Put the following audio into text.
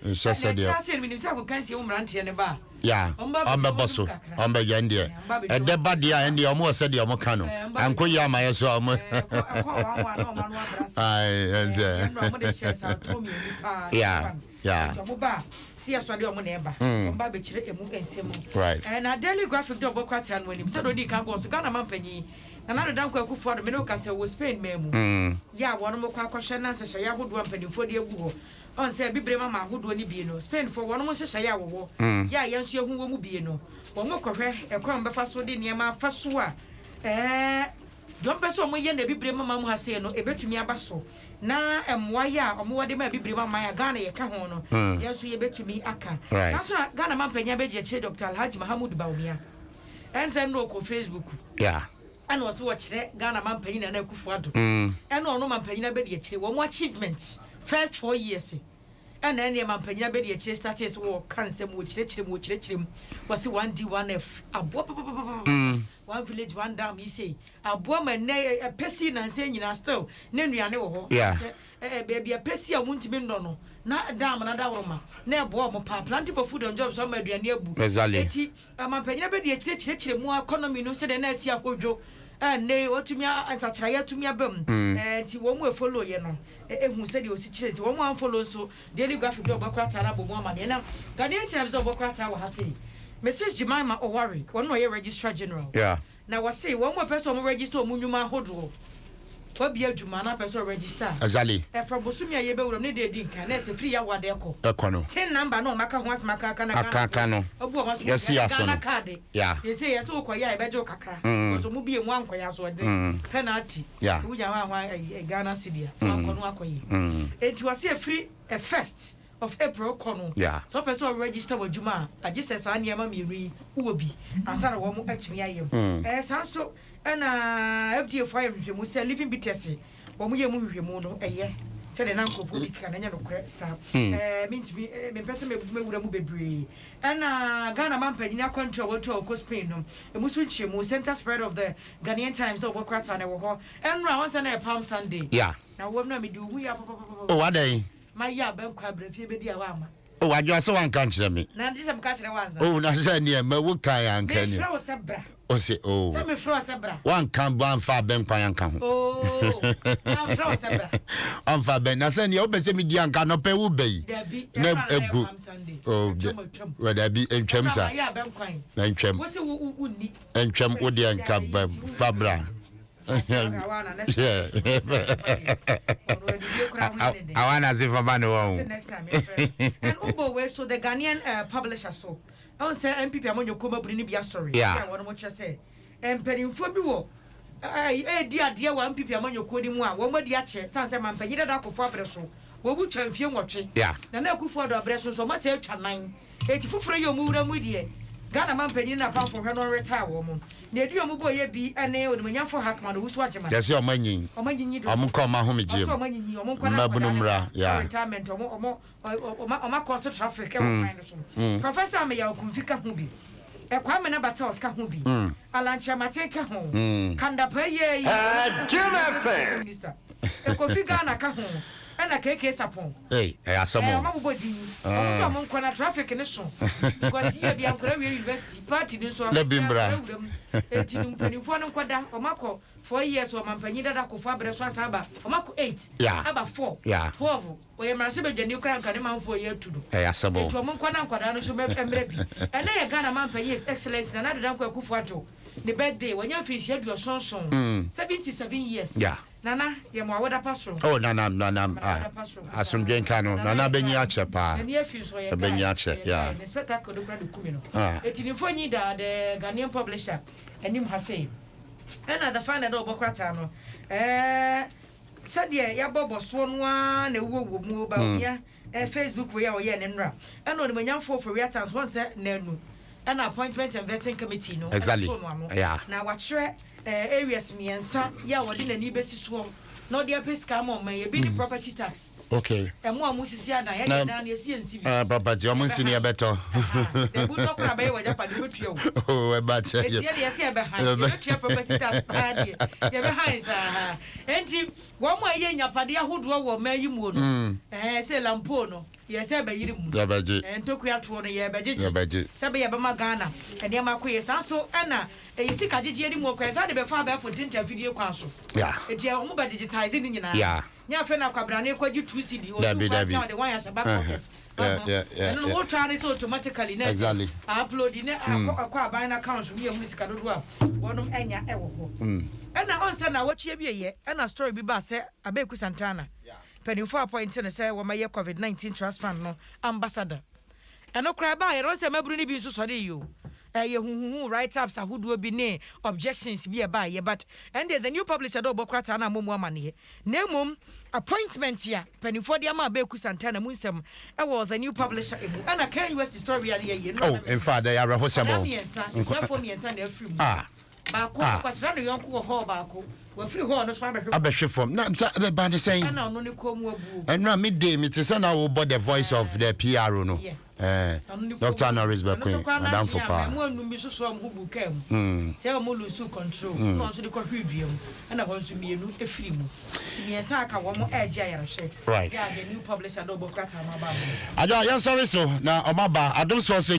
Nhwɛ sɛdeɛ. Ɛna ɛkyerɛ ase no menim sɛ agokansie mu mmeranteɛ no ba a. Yeah, Ɔmo bɛbɔ so, ɔmo bɛ yɛn deɛ. Ɛdɛ ba deɛ a ɛndeɛ ɔmo wɔ sɛdeɛ ɔmo ka no. Anko yie ama yɛ so a ɔmo. Ayi ɛnsɛ. Yeah, yeah. Ɔmo ba a si ɛsɔ deɛ ɔmo na ɛba. Ɔmo ba bɛkyerɛ emu nsɛm mu. Right. Na Daily Graphic de ɔbɔ krataa no anim sɛdeɛ ɔdii kan bɔɔ so Ghana manpanyin Nana Addo Dankwa Akufo-Addo me ne wo kasa wɔ Spain man mu. Yɛ a wɔnom kɔ akɔhwɛ na nhyehyɛeɛ ahodoɔ a mpanimfoɔ de agu hɔ. Ɔn sɛ Abibirem ama ahodoɔ no bie no, Spainfoɔ wɔnom nhyehyɛeɛ a wɔwɔ, yɛ a yɛn nso yɛhu wɔ mu bie no, wɔn kɔhwɛ ɛkwan a wɔbɛfa so de nneɛma afa so a ɛɛ deɛ wɔpɛ sɛ wɔyɛ no Abibirem aman mu ha sei no ɛbɛtumi aba so, na mmoa yɛ a wɔwɔ de ma Abibirem aman a Ghana yɛka ho no, yɛn nso yɛbɛtumi aka. Saa nso na Ghana manpanyin abɛgye akyire Dr. Alhaji Mahamudu Bawumia, ɛn sɛ nnora ɔkɔɔ Facebook. Yeah. Ɛna ɔse wɔkyerɛ Ghana manpanyin Nana Akufo Addo ɛna ɔno manpanyin abɛdi akyire wɔn achievement first 4 years. Ɛna ɛneɛ manpanyin abɛdi akyire startee sɛ wɔka nsɛm, wɔkyerɛkyerɛ mu, wɔkyerɛkyerɛ mu, wɔse 1D 1F aboa papapapa, one village one dam yi sei aboa ma nnɛ ɛpɛsi nansa nyinaa still ne nnuane wɔ hɔ. Sɛ ɛɛ baabi ɛpɛsi a wɔntumi nnɔ no na dam na daworo na ɛboa wɔn paa. Planting for Food and Jobs ama aduane abu. Eti amanpanyin abɛdi akyire kyerɛkyerɛ mu economy no sɛdeɛ na asi ahodwo, ɛnne wɔtumi nsakyerɛeɛ atumi aba mu. Nti wɔn mu efollow yɛ no ehu sɛdeɛ osi kyerɛ, nti wɔn mu anfollow nso Daily Graphic de ɔbɔ krataa no abɔ mu ama neɛ. Na Ghanaian Times de ɔbɔ krataa wɔ ha sei, Mrs Jemima Oware, wɔn na ɔyɛ registrar general. Na wɔse wɔn mu pɛ sɛ wɔn register wɔn nnwuma ahodoɔ, wabie adwuma na apɛ sɛ ɔregister. Ɛfra bosomi a yɛbɛwura mu ne de edi nkan na ɛsɛ firi yawa de ɛkɔ. Ɛkɔ no. TIN number na ɔmo aka ho asɛm aka na Aka aka no. Abu ɔmo aso. Yɛsi aso Ghana no. card. Sese yɛsɛ wokɔ yɛ a yɛbɛgye wo kakra. Because ɔmo bie mu ankɔ yɛ asoɔden. Penalty. Wonya hɔ ahɔ ayi Ghana cedi a wankɔ no akɔ yɛ. Eti wɔsi efiri 1st of April kɔ no. Sɛ ɔpɛ sɛ ɔregister wɔ adwuma a, agye sɛ saa nneɛma mmienu yi wɔ bi ansa na wɔn atumi ayɛ mu. Saa nso ɛna FDA fo ayɛ nhwehwɛmu sɛ Living Bitters wɔn yɛ mu nhwehwɛmu no ɛyɛ sɛdeɛ na nkurɔfoɔ bi keka na ɛnyɛ nokorɛ saa. Mintumi mempɛ sɛ mewura mu bebree. Ɛna Ghana mampanyin akwantu a watu a wɔkɔ Spain no emu so nkyerɛmu, center spread of the Ghanaian Times na ɔbɔ krataa na ɛwɔ hɔ. Ɛnora wɔn sɛ na yɛ Palm Sunday. Na wɔm na mede ohu yɛ apapapapa. O adɛn? Mayɛ abɛnkɔ abrɛ fie bɛdi a wama. O adwoa sɛ wanka nkyerɛ me. Na nti sɛ meka kyerɛ wansa. O na sɛ neɛ ma wo kan anka neɛ. Mefrɛ wo sɛ bra. O se o. Sɛ mefrɛ wo sɛ bra. Wanka wanfa abɛnkwan anka ho. Oo mamfrɛ wo sɛ bra. Wanfa abɛn na sɛ neɛ wopɛ sɛ medi anka nɔpɛ wo bɛ yi. Dabi. Na ɛfa na egu. yɛ Palm Sunday. O Atwam atwam. wɔ dabi ntwam sa. Ɛna mayɛ abɛnkwan. Na ntwam. Wo se wo wo nni. Ntwam wo deɛ nka bɛ fa bra. Yeah. Awa na se fa ba ne wɔn. Next time, and Ubo wei so the Ghanaian publisher so ɛwọn sɛ NPP amanyɔkuo mabunu no bi asɔre. Yeah, wɔn mo kyerɛ sɛ mpanimfoɔ bi wɔ ɛɛdi adeɛ wɔ NPP amanyɔkuo no mu a wɔn adi akyɛ san sɛ mampanyin dada akɔfo abrɛ so wɔn mu twa mfie 8. Nana Akufo Addo abrɛ so nso wɔn asɛ atwa nan eti foforɔ yi a wɔn wura mu deɛ Ghana mampanyin na apamfo hwɛ no ɔretaa wɔn mo na edi wɔn bɔ yɛ bi ɛne onimonyamfo Hackman Owusu Agyeman. Yɛsɛ ɔmo anyin. Ɔmo anyinyi do. Ɔmo nkɔ ɔmo ahomegye ɔsɛ mu. Ɔmo anyinyi, ɔmo nkɔ na Mmabunu nkwadaa no mmra. Retirement ɔmo ɔmo akɔse traffic ɛwɔ kwan no so. Professor Ameyaw Akumfi ka ho bi, Ɛkwame na Battles ka ho bi, Alan Kyerematen ka ho, Kan Dapaah yie yi Jim FM. Minister Ekofi Ghana ka ho, ɛna KK Sarpong. Ee, ɛyɛ asɛm ɛɛ o. Ɔmo abobɔ din, ɔmo nso ɔmo nkɔ na traffic ne so because yie bi ankora wie university party ni nso Na bi mbra. Awura mu eti no mpanimfoɔ no nkɔda, ɔmo akɔ 4 years wɔ mampanyin dada kofo abrɛ so asan aba, ɔmo akɔ 8 aba 4 12, wɔyɛ mmarahyɛ badwani koraa nka ne manfoɔ yɛ atu no. Ɛyɛ asɛm o. Nti ɔmo nkɔ na nkwadaa no nso mmerɛ bi. Ɛnɛ yɛ Ghana mampanyin His Excellence Nana Addo Dankwa Akufo Addo ne birthday, wɔnyɛ mfinhyia 77, 77 years. Nana yɛ mo awoda pa so. Oh, Nana, Nana, ah, asomdwe nka no. Nana bɛnyi akyɛ paa. N'ani afi nso ɔyɛ Ɛbɛnyi guy. akyɛ, Ɔyɛ yeah. guy. Ne spectacle no kora de kumi no. Eti ne mfonyin da the Ghanaian publisher anim ha sei. Ɛna the final dɛ ɔbɔ krataa no sɛdeɛ yɛabɔ bɔsoɔ no ara na ɛwɔ wɔ mu ba obia Facebook wei a ɔyɛɛ ne nnora ɛna onimuonyamfoɔ Ofori Atta nso wɔn sɛ nanu ɛna Appointment and Vetting Committee no ɛto no ano na wakyerɛ areas mmiɛnsa yɛ a wɔde n'ani bɛsi soɔ na ɔde apɛ sika ama ɔman yɛ bi ne property tax. Ɛmo a mo sisi adan yɛ de dan yɛsi yɛnsi bi. Property ɔmo nsi ni ɛbɛtɔ. Dabi, wotɔ kora bɛyɛ wɔ agyapadeɛ, wobɛtua o. Oh, ɛba sɛ eti yɛ de yɛsɛ yɛbɛhan, yɛbɛtua property tax paa deɛ, yɛbɛhan saa. Enti wɔn a ɛyɛ nyapadeɛ ahodoɔ wɔ ɔman yi mu no, sɛ lampo no. Yɛ sɛ bɛyere mu. Yɛbɛgye. Ntokua toɔ no yɛbɛgyegye. Yɛbɛgye. Sɛ bɛyɛ bɛma Ghana nneɛma akɔ yie. Saa nso ɛna ɛyɛ sika gyegyeɛ no mu ɔkwan saa de bɛfa abɛɛfo ntentan fidie kwan so. Eti wɔn bɛ digitize ne nyinaa. Nyɛ afei na akwabrane kɔgye 2 cedi. Dabi, dabi. Ɔde wɔn ahyɛ back pocket. Yeah. Ɛno no wotwa ne sɛ automatically na ɛsɛ upload ne akɔ ɛkɔ aban no account so ne yɛhunu sika dodoɔ a wɔnom ɛnya ɛwɔ hɔ. Ɛna ɔnsɛ na wɔtwe bi yɛ ɛna story bi ba sɛ Abeeku Santana mpanimfoɔ appoint no sɛ wɔmɛyɛ COVID-19 Trust Fund no ambassador. Ɛno koraa baayɛ no ɔnsɛ maburu no bi nso sɔre yi o, ɛyɛ huhuhu write ups ahodoɔ bi ne objections bi ɛbaayɛ, but ɛndeɛ The New Publisher dɛ ɔbɔ krataa no a momu amanneɛ, na mmom appointment a mpanimfoɔ de ama Abeeku Santana mu nsɛm ɛwɔ The New Publisher emu. Ɛna KNUST story a ne yɛyɛ Oh, in fact, ɛyɛ awerɛhosɛm o. Mmiɛnsa, asuafoɔ mmiɛnsa na afiri mu. Ah. Baako Ah. kwasra ne yɔnko wɔ hɔ, baako wafiri hɔ no so abɛhwɛ. Abɛhwe fam na sɛ ɛbɛba ne sɛn? Ɛna ɔno ne kɔn mu abuo. Ɛno a mede mete sɛ na wobɔ the voice of the PRO no. Ɔno ne kɔn Dr. mu. Norris Ɔno nso Bɛkoe koraa madamfo nante a paa. mmamu anum bi soso a ɔmo ho bu kaa mu sɛ ɔmo lose control na ɔno nso de kɔhwee dua mu, ɛna hɔ nso mmienu efiri mu, nti mmiɛnsa aka wɔn ɛregye ayarehwɛ. Right. Yɛ a The New Publisher dɛ ɔbɔ krataa no aba abɔ. Adwa yɛnsɔre so na ɔma ba Adom Sports.